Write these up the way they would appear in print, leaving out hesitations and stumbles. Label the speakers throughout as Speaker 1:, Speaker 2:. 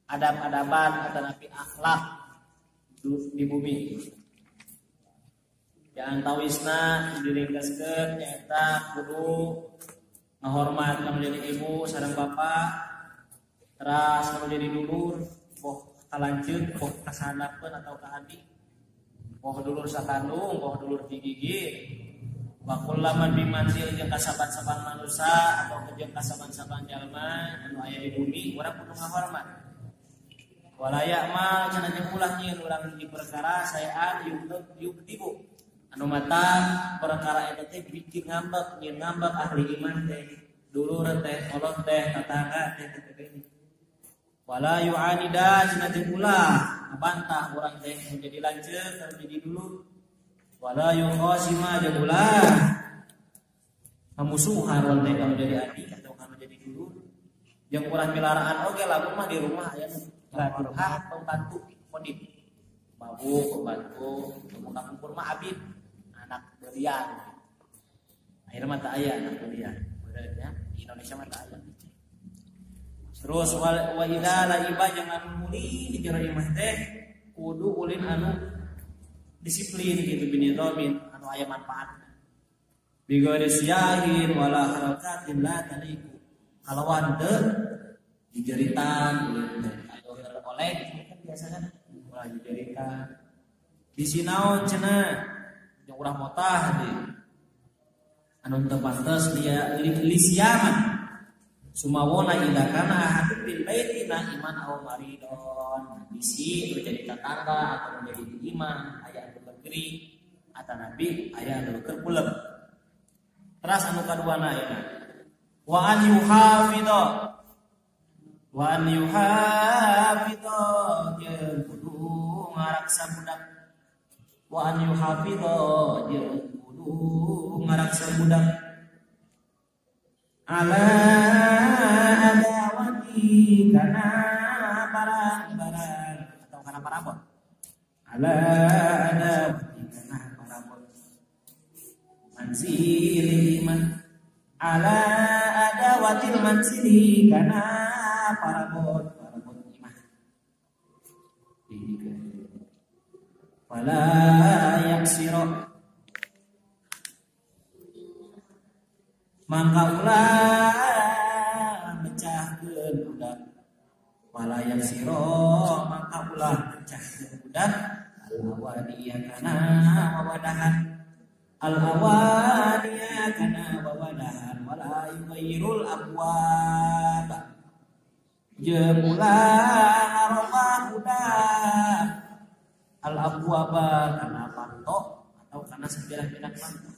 Speaker 1: Adab-adaban atanapi akhlak di bumi. Jangan tawisna diringkaskeun nyaeta kudu ngahormat ka nu jadi ibu sareng bapak, teras ka nu jadi dulur, boh ka lanceuk, boh ka sanapeun atau ka adik, boh dulur sakandung, boh dulur gigigit. Wa kullaman bimanzil jeung ka saban-saban manusia atau jeung ka saban-saban jalma anu aya di bumi, urang kudu ngahormat. Wala ya'mal cenah jeung ulah nyieun urang di perkara saean yuktibu anu mata perkara eta teh bikin ngambek, nyieun ngambek ahli iman teh, dulur teh, kolot teh, tetangga teh teh. Wala yu'anida cenah jeung ulah ngabantah urang teh menjadi lanceuk, menjadi dulur. Wala yuqasima jeung ulah ngamusuhan urang teh kalau jadi adik atau kalau jadi dulur. Jeung urang milaraan oge lamun mah di rumah aya nu hak pembantu kodip. Babu pembantu, mun kapungkur mah abid anak belian. Akhirnya mah teu aya anak belian. Bener nya di Indonesia mah teu aya. Terus wa idza laiba jangan muli di jero imah teh kudu ulin anu disiplin gitu binidomin anu aya manfaatna. Bigori siyahin wala harakatin la taliku. Kalawan teu dijeritan ulin teh ayo oleh kan biasa kan ulah dijeritan. Bisi naon cenah jeung urang motah deui. Anu teu pantes dia lisiaman. Sumawona idza kana ahadun bil baiti iman aw maridon. Bisi menjadi tetangga atau menjadi iman aya anu keur atanabi aya anu keur pulem. Teras anu kaduana ayeuna. Wa an yuhafidha wa an yuhafidha jeung kudu ngaraksa budak. Wa an yuhafidha jeung kudu ngaraksa budak. Ala adawati kana barang-barang atau kana parabot. Ala adawati kana parabot. Manzili man ala adawatil manzili kana parabot parabot imah. Wala yaksiro mangka ulah mecahkeun budak. Wala yaksiro mangka ulah mecahkeun budak. Al-awaniya kana wawadahan. Al-awaniya kana wawadahan. Wala yughayyirul abwab jeung ulah ngarobah budak. Al-abwaba kana panto atau kana sepirang-pirang panto.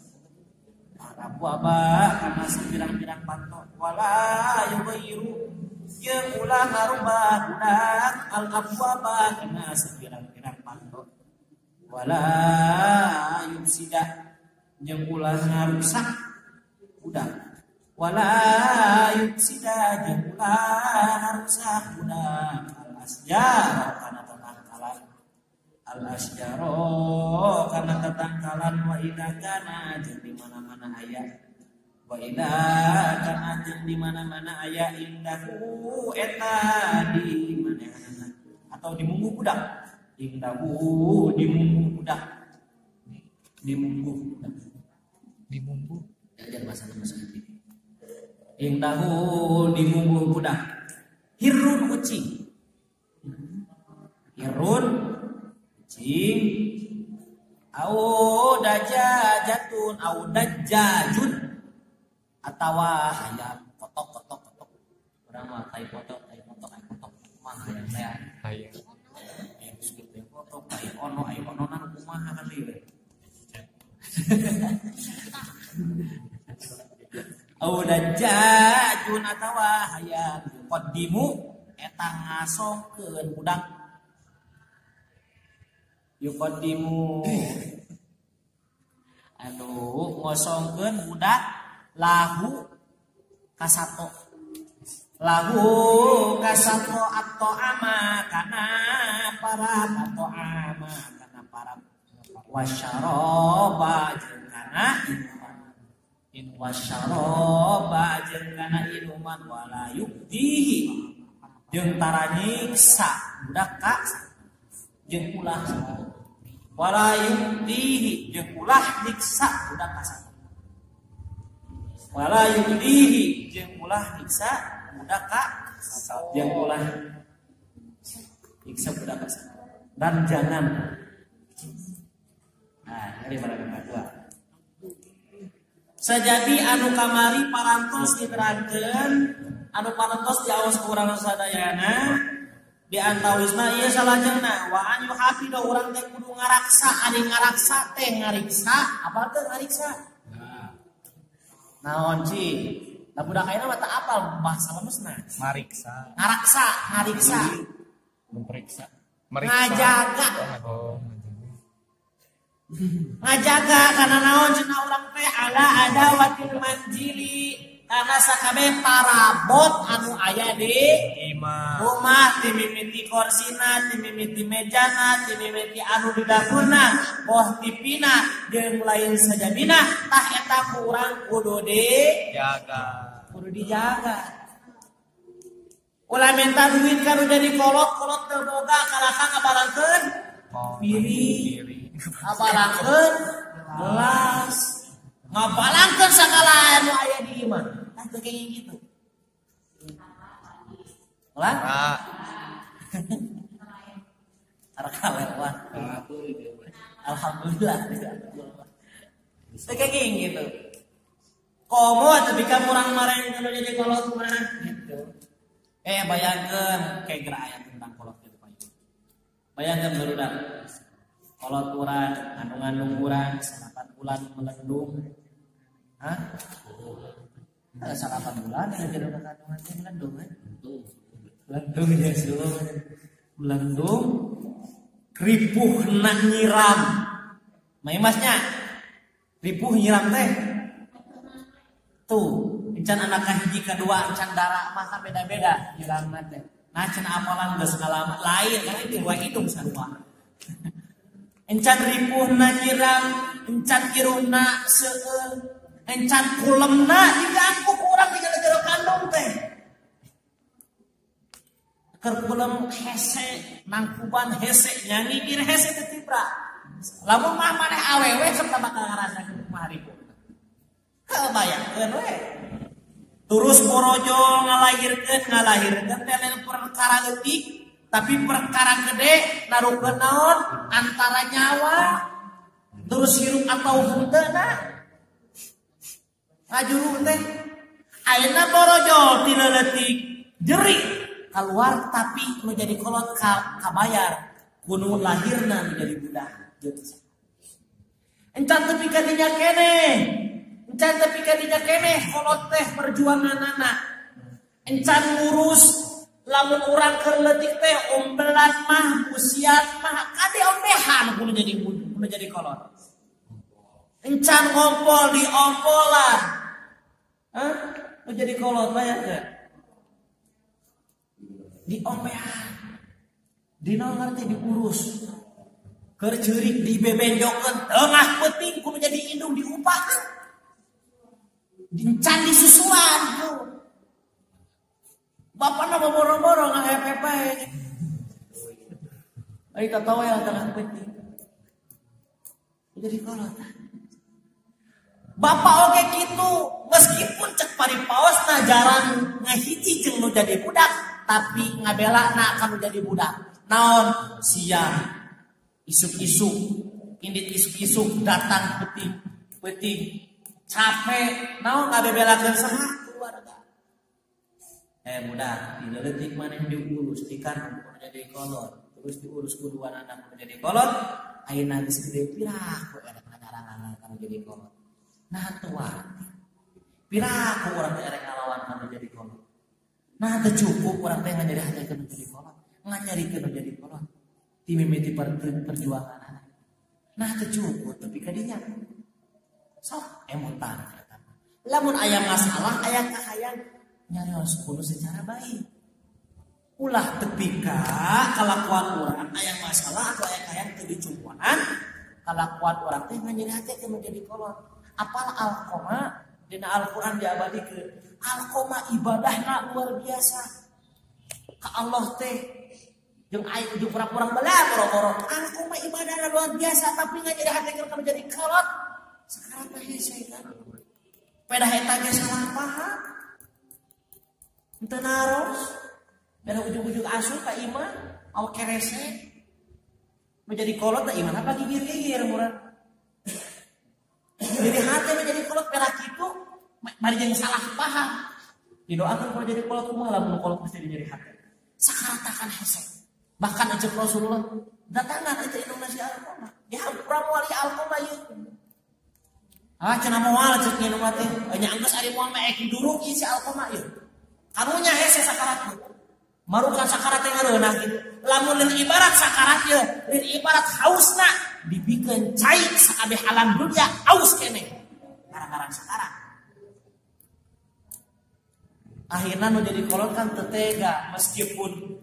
Speaker 1: Al-abwaba kana sepirang-pirang panto. Wala yughayyiru jeung ulah ngarubah budak. Al-abwaba kana sepirang-pirang panto. Wala yufsida jeung ulah ngarusak budak. Wala yufsida jeung ulah ngarusak budak. Al-asjar kana tatangkalan. Al-asjaro kana tatangkalan wa idza kana jeung di mana-mana aya. Wa idza kana jeung di mana-mana aya indahu eta di manehna atau di munggu budak. Indahu di munggu budak. Di munggu budak. Di munggu diajar bahasa Indonesia. Indahu di munggu budak. Hirun ucing. Hirun ucing. Au dajajatun au dajajun atawa hayam kotok kotok kotok. Urang mah tai kotok tai kotok ai kotok kumaha hayam teh. Hayam. Hayam geus kotok ai ono ai ononan kumaha kan ieu. Au dajajun atawa hayam yuqaddimu eta ngasongkeun budak. Yuqaddimu anu ngosongkeun budak lahu kasato. Lahu kasato atau ama kana para atau ama kana para wasyaraba jeung kana inuman. In wasyaraba jeung kana inuman wala yubdihi Jeung tara nyiksa budak ka jeung ulah wala yudihi jeung ulah nyiksa budak ka wala yudihi jeung ulah nyiksa budak ka jeung ulah nyiksa budak ka dan jangan. Nah, ini mana dua. Sejati anu kamari parantos diterangkeun, anu parantos diaos ku urang sadayana, di antawisna ieu salajengna wa an yuhafidha urang teh kudu ngaraksa, ari ngaraksa teh ngariksa, apa teh ngariksa? Naon ci? Da budak ayeuna mah teu apal bahasa lemusna.
Speaker 2: Mariksa.
Speaker 1: Ngaraksa, ngariksa.
Speaker 2: Memeriksa.
Speaker 1: Ngajaga. Oh. Ngajaga karena naon cenah urang teh ala adawatil manjili karena sakabeh parabot anu aya di
Speaker 2: imah
Speaker 1: rumah timimiti korsina timimiti mejana timimiti anu di dapurna boh tipina jeung lain sajabina tah eta ku urang kudu dijaga, kudu dijaga. Ulah minta duit ka nu jadi kolot, kolot teu boga kalahka ngabalangkeun piring, ngabalangkeun gelas, ngabalangkeun sagala anu aya di imah. Tah teu kenging kitu. Ulah? Arek lewat. Alhamdulillah. Teu kenging kitu. Komo tapi ka murang mareng nu jadi kolot mah gitu. Bayangkeun kayak gerak ayat tentang kolot gitu Pak. Bayangkeun barudak. Kolot urang, ngandung-ngandung urang, 8 bulan melendung. Hah? 8 bulan jadi kandungan teh melendung kan? Melendung ya melendung ripuhna nyiram. Maimasnya ripuh nyiram teh. Tuh, encan anak kahiji kadua encan darah mah kan beda-beda nyiramna teh. Nah cenah apalan geus ngalaman lain karena itu dua hidung sarua. Encan ripuhna nyiram, encan iruna seueul, encan kulemna diganggu ku urang di jero kandung teh. Keur kulem hese, nangkuban hese, nyangikir hese teh tibra. Lamun mah maneh awewe sok bakal ngarasakeun kumaha ripuh. Heuh bayangkeun we. Terus borojol ngalahirkeun teh lain perkara leutik, tapi perkara gede naruhkeun naon antara nyawa terus hirup atau henteu na. Ngajuru teh ayeuna borojol ti leutik jerik keluar tapi nu jadi kolot kabayar kuno lahirna menjadi budak. Encan tepi ka dinya keneh. Encan tepi ka dinya keneh kolot teh perjuanganana. Encan ngurus lamun urang keur leutik teh ombelan mah busian mah kade ombehan kudu jadi kolot. Encan ngompol di ompolan. Hah? Nu jadi kolot bayar teh. Di ombehan. Dina ngerti diurus. Keur ceurik dibebenjokeun tengah peuting kudu jadi indung diupakeun. Encan disusuan tuh. Bapakna boro-boro ngahepe bae. Ari tatawa yang tengah peuting. Jadi kolot. Bapak oge kitu, meskipun cek paripaosna jarang ngahiji jeung nu jadi budak, tapi ngabelana ka nu jadi budak. Naon siang isuk-isuk, indit isuk-isuk datang peuting, capek, naon ngabebelakeun saha keluarga. Budak, di leutik maneh diurus dikan jadi kolot, terus diurus kuduan anak menjadi kolot, ayeuna geus gede piraku erek ngadarangan kana jadi kolot. Nah tua, piraku urang teh erek ngalawan kana jadi kolot. Nah teu cukup urang teh nganyeri hatekeun jadi kolot, nganyerikeun jadi kolot. Ti mimiti perjuangan anak. Nah teu cukup tapi kadinya. Sok emutan eta. Lamun aya masalah aya kahayang nyarios kudu secara baik. Ulah tepi ka kalakuan urang aya masalah atau aya kahayang teu dicukupan, kalakuan urang teh nganyeri hatekeun jadi kolot. Apal alqoma dina Al-Qur'an diabadikeun. Alqoma ibadahna luar biasa. Ka Allah teh jeung aing ujung pura-pura belah boro-boro. Aku mah ibadahna luar biasa tapi ngajadi hate keur menjadi kolot. Sakarat mah hese kan. Pedah eta ge salah paham. Henteu naros. Pedah ujung-ujung asup ka imah awak kerese. Menjadi kolot teh imah apa gigir-gigir murah. Jadi hati menjadi kolot perak itu mari jeung salah paham. Didoakan kalau jadi kolot kumaha lamun kolot mesti nyeri hati. Sakaratakan hese. Bahkan ecek Rasulullah datangan itu indungna si Alqamah. Dihampura moal ieu Alqamah ieu. Ah cenah moal cek indungna teh. Nya anggeus ari moal mah ek duruk ieu si Alqamah ieu. Karunya hese sakarat. Marukan sakarat teh ngareunah kitu. Lamun lin ibarat sakarat ieu, lin ibarat hausna dibikeun cai sakabeh alam dunia haus keneh. Ngarang-ngarang sakarat. Akhirna nu jadi kolot kan teu tega meskipun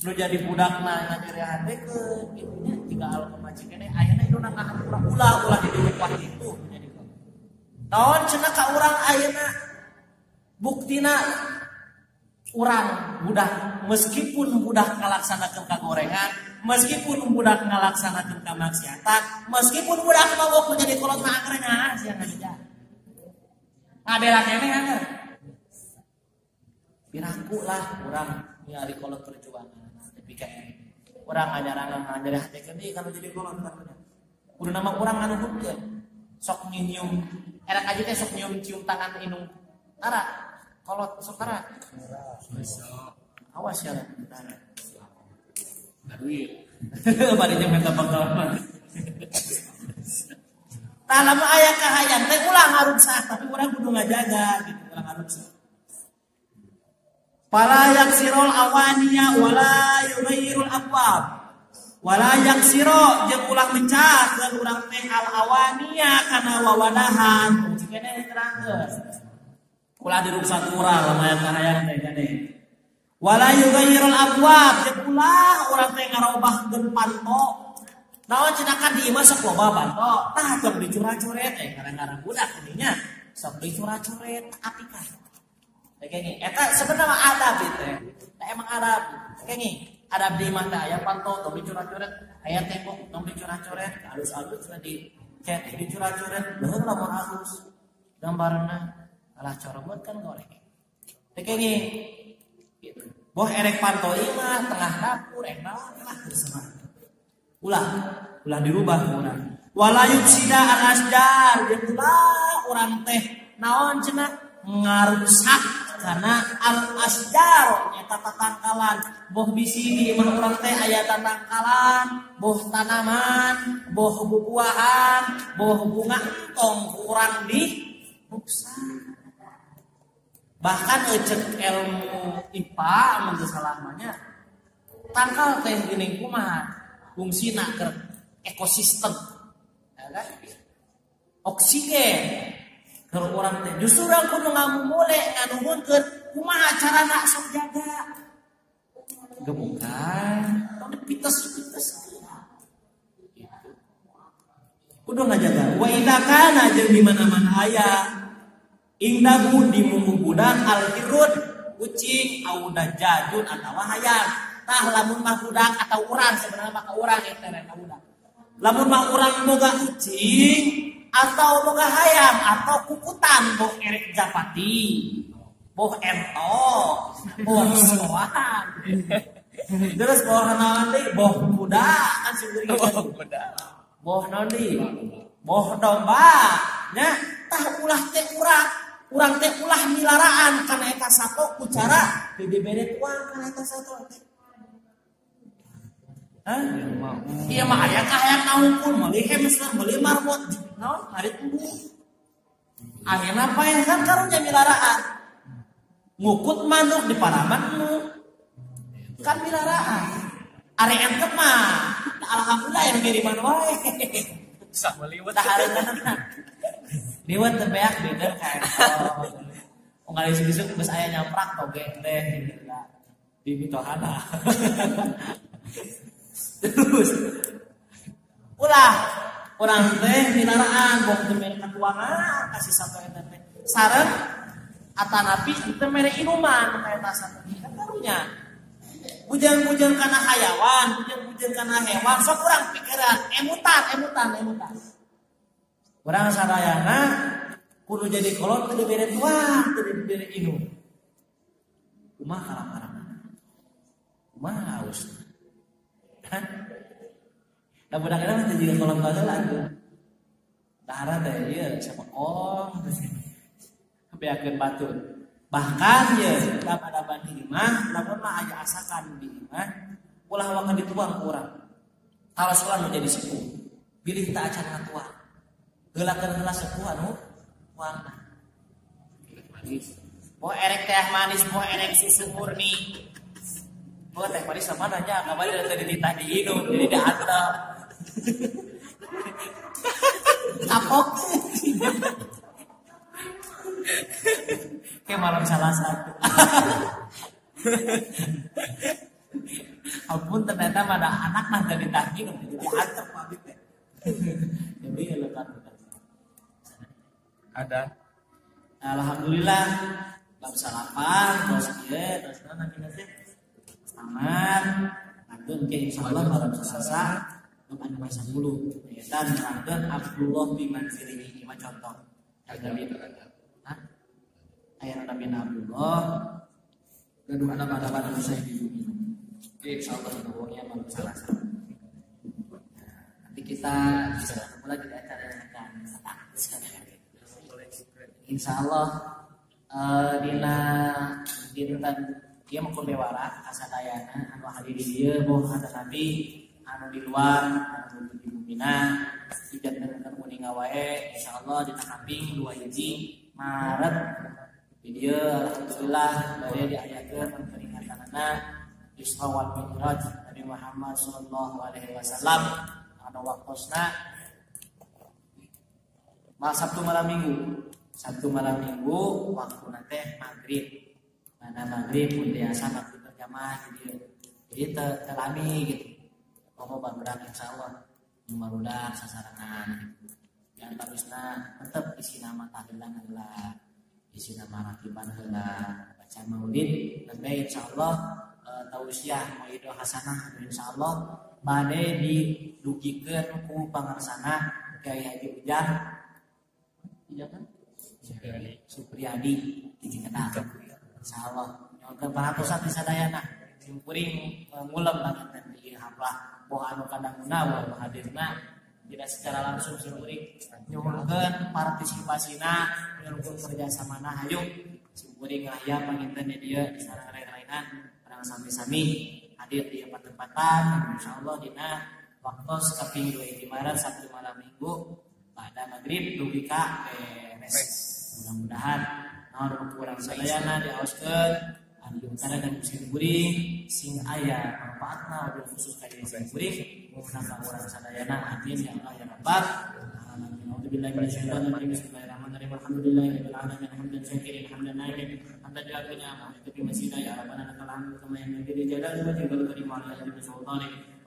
Speaker 1: nu jadi budakna nganyeri hatekeun kitu nya jiga Alqamah keneh ayeuna induna ngahampura ulah diduruk itu jadi kolot. Naon cenah ka urang ayeuna buktina urang budak meskipun budak ngalaksanakeun kagorengan, meskipun budak ngalaksanakeun kamaksiatan, meskipun budak mabok menjadi kolot mah angger nyaah sia ngajaja. Ngabela keneh angger. Piraku lah urang nyari kolot perjuangan tapi kayak urang ngajarangan ngajari hatekeun deui kalau jadi kolot karunya. Kudu nama urang nganuhunkeun. Sok nyium erek aja teh sok nyium cium tangan indung tara. Kolot sok tara. Awas ya tara.
Speaker 2: Duit.
Speaker 1: Bari jeung minta pengalaman. Tah lamun aya kahayang teh ulah ngaruksak tapi urang kudu ngajaga gitu ulah ngaruksak. Fala yaksirul awaniya wala yughayyirul abwab. Wala yaksiro jeung ulah mecahkeun urang teh al awaniya kana wawadahan. Cikene terangkeun. Ulah diruksak urang lamun aya kahayang teh kade. Wala yughayyirul abwab jeung ulah urang teh ngarobahkeun panto. Naon cenah kan di imah sok loba panto. Tah tong dicura-curet eh ngarang-ngarang budak ininya sok dicura-curet apikan. Kayaknya, eta sebenarnya adab itu ya. Nah, emang adab. Kayaknya, adab di imah teh aya panto tong dicura-curet, aya tembok tong dicura-curet, alus-alus cenah di cat dicura-curet, leuheung lamun alus. Gambarna alah corobot kan goreng. Teh kayaknya gitu. Boh erek panto imah tengah dapur naon lah terserah. Ulah, ulah dirubah urang. Wala yufsida al asjar, jeung ulah urang teh naon cenah ngarusak karena al asjar nyata tatangkalan boh bisi di imah urang teh aya tatangkalan boh tanaman boh bubuahan boh bunga tong kurang di ruksak bahkan ecek ilmu IPA mun teu salah mah nya tangkal teh geuning kumaha fungsina keur ekosistem ya kan oksigen keur urang teh justru urang kudu ngamumule nganuhunkeun kumaha carana sok jaga gemukan tong dipites-pites gitu kudu ngajaga wa idza kana jeung di mana-mana aya indahu di mumbu budak al-hirud kucing au dajajun atawa hayam tah lamun mah budak atau urang sebenarnya mah ka urang eta ka budak lamun mah urang boga kucing atau boga hayam atau kukutan boh erek japati boh ento boh soan terus boh naon deui boh kuda kan seueur boh kuda boh naon deui boh domba nya tah ulah teh urang teh ulah milaraan kana eta sato ku cara teu dibere tuang kana eta sato teh. Hah? Iya mah aya kahayang naungkul meuli hamster meuli marmot naon ngarit embung. Akhirna paeh kan karunya milaraan. Ngukut manuk di paraman embung. Kan milaraan. Ari entep mah alhamdulillah yang ngiriman wae.
Speaker 2: Sama liwet.
Speaker 1: Tah hareunana. Liwet teh beak beda ka eta. Unggal isuk-isuk geus aya nyamprak toge teh di mitohana. Terus ulah urang teh milaraan boh teu mere katuangan kasih satu eta teh sareng atanapi teu mere inuman ka eta satu kan karunya Bujang-bujang kana hayawan, bujang-bujang kana hewan, sok urang pikiran, emutan. Urang sadayana kudu jadi kolot teu dibere tuang, teu dibere inum. Kumaha kalaparan? Kumaha haus? Kan? Da budak eta mah teu jiga kolot baheula tuh. Dahara teh ieu sapokoh beakeun batur. Bahkan ye daba-daba di imah, lamun mah aya asakan di imah, ulah waka dituang ku urang. Taros ulah nu jadi sepuh. Bilih teu acan ngatuang. Heulakeun heula sepuh anu tuangna. Manis. Boh erek teh manis, boh erek susu murni. Boh teh manis sama nanya, kamari teh dititah diinum, jadi diantep. Kapok. Kayak malam salah satu. Ampun ternyata pada anak mah dari tadi jadi antep pabrik teh. Jadi lekat
Speaker 2: ada.
Speaker 1: Alhamdulillah bab salapan terus ieu terus nanti nanti taman kantun ke insyaallah malam Selasa bab anu 10 eta nerangkeun Abdullah bi manzilihi mah contoh. Nabi itu kan. Hah? Ayat Nabi Abdullah gaduh anak-anak manusia di bumi. Oke, insyaallah ngomongnya malam Selasa. Nanti kita bisa ketemu lagi di acara yang akan datang. Insyaallah dina dinten ieu mah kumbewara kasadayana anu hadir di dieu boh nabi anu di luar anu di bumina dijantenkeun kuninga wae insyaallah dina kaping 2 hiji Maret di dieu alhamdulillah bade diayakeun peringatanana Isra wal Mi'raj Nabi Muhammad sallallahu alaihi wasallam anu waktosna Sabtu malam Minggu. Sabtu malam Minggu waktu nanti maghrib. Mana maghrib pun biasa maghrib berjamaah gitu. Jadi terlami gitu. Pokok barudak insyaallah barudak sasarangan gitu. Yang bagusna tetep isi nama tahlilan heula, isi nama rakiban heula, baca maulid nanti insyaallah tausiah mauidhoh hasanah insyaallah bade didugikeun ku pangarsana Kiai Haji Ujang kan? Supriyadi di Ciketang. Insyaallah nyuhunkeun perhatosan di sadayana. Simkuring ngulem panginten di haflah boh anu kadanguna boh hadirna tidak secara langsung simkuring nyuhunkeun partisipasina nyuhunkeun kerjasamana hayu simkuring ngahya panginten di dieu di sareng lain-lainan urang sami-sami hadir di tempatan insyaallah dina waktu kaping 2 Maret Sabtu malam Minggu pada maghrib dugi ka beres. Mudah-mudahan naon kurang sadayana diaoskeun anu utara dan sim kuring sing aya manfaatna wabil khusus ka diri sim kuring mudah-mudahan urang sadayana amin ya Allah ya Rabbal alamin. A'udzubillahi minasyaitonir rajim. Bismillahirrahmanirrahim. Alhamdulillahirabbil alamin hamdan syakirin hamdan naimin hamdan yuafi ni'amahu wa masida ya rabbana lakal hamdu kama yanbaghi li jalali wajhikal karim wa ala sultanik.